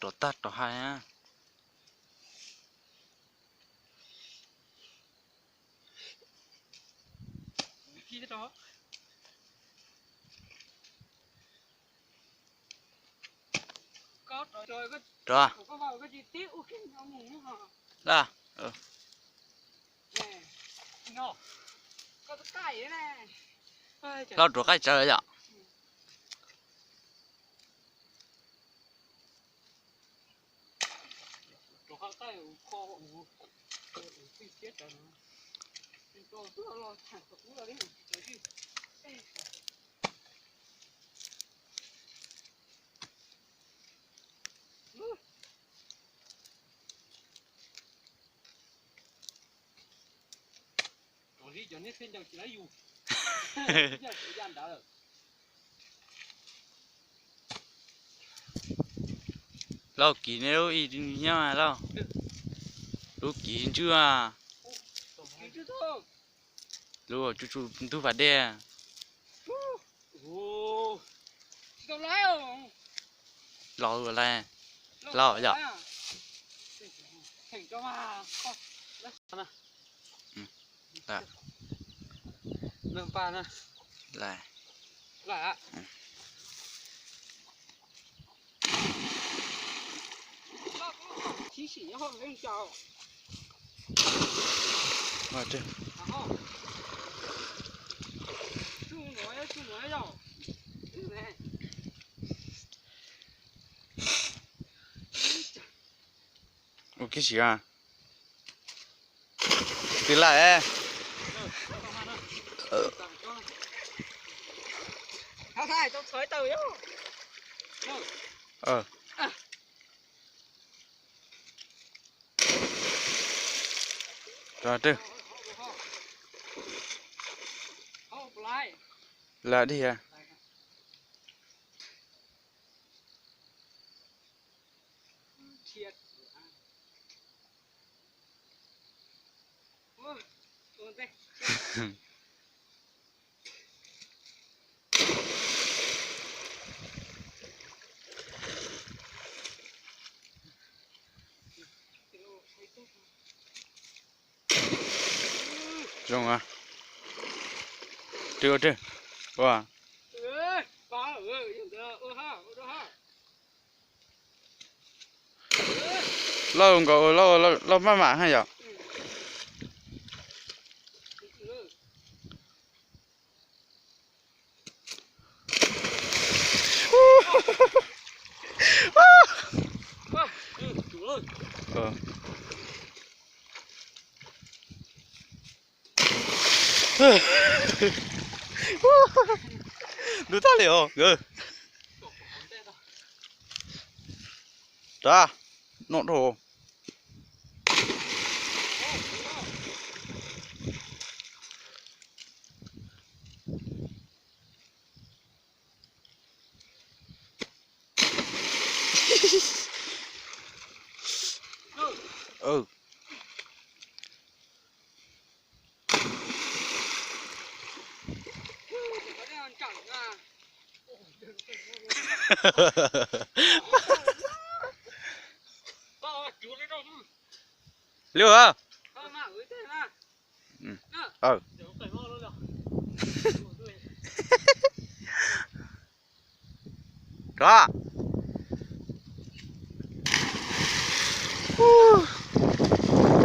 Rov tag rov hais na. Rov. Hlob rov qaij tsawv yom. Lauj, kiv neb lub ib nyob lauj. Lub kiv ntswg. Lub tsuj tsuj ntug pas dej. Los ua lais, los yom. Ua kiag sim a. Twb laim. Rau twg? Lam dig. Zoo a. Rwg ua rwg. Ua. Lauj nkaus, lauj maj mam haj yom. Ntub tag li os. Rov, noj dhau. Liu hả? Rov.